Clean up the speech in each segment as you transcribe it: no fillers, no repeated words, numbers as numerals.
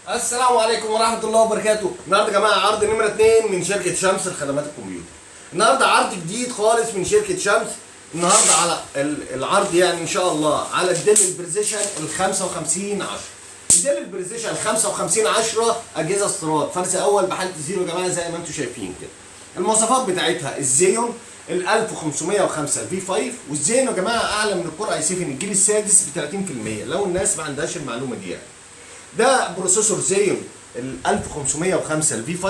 السلام عليكم ورحمة الله وبركاته. النهارده يا جماعة عرض نمره 2 من شركة شمس لخدمات الكمبيوتر. النهارده عرض جديد خالص من شركة شمس. النهارده على العرض يعني ان شاء الله على ال Dell ال Precision ال 55 10. ال Dell ال Precision 55 10 اجهزة استيراد فرز اول بحاله zero يا جماعة، زي ما انتم شايفين كده. المواصفات بتاعتها ال Xeon ال 1505 V5، وال Xeon يا جماعة اعلى من ال Core i7 الجيل السادس ب 30%، لو الناس ما عندهاش المعلومة دي يعني. ده processor Xeon ال 1505 ال V5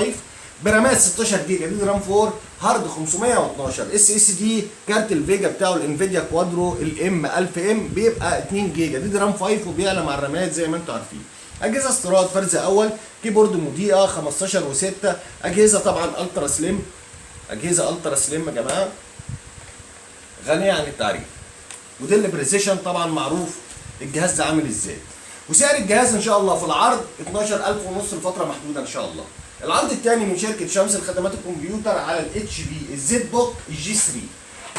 برامات 16 جيجا DDR 4، hard 512 SSD، كارت ال VGA بتاعه ال Nvidia Quadro ال M 1000 M بيبقى 2 جيجا DDR 5 وبيعلى مع الرامات زي ما انتم عارفين. اجهزة استيراد فرز اول، keyboard مضيئة 15 و6، اجهزة طبعا ultra slim، اجهزة ultra slim يا جماعة غنية عن التعريف. و Dell Precision طبعا معروف الجهاز ده عامل ازاي. وسعر الجهاز ان شاء الله في العرض 12000 ونص لفترة محدودة ان شاء الله. العرض الثاني من شركة شمس لخدمات الكمبيوتر على ال HP ال ZBook ال G3.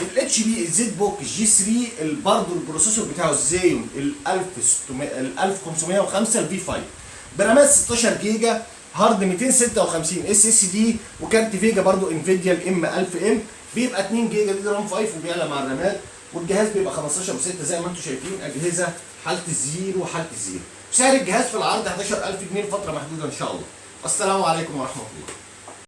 ال HP ال ZBook ال G3 برضه ال processor بتاعه ال Xeon ال 1600 ال 1505 ال V5 برامات 16 جيجا، hard 256 SSD، وكارت VGA برضو Nvidia ال M 1000 M بيبقى 2 جيجا DDR 5 وبيعلى مع الرامات، والجهاز بيبقى 15 و6 زي ما انتم شايفين. اجهزة حاله ال zero، حاله ال zero. سعر الجهاز في العرض 11000 جنيه لفترة محدودة ان شاء الله. السلام عليكم ورحمة الله.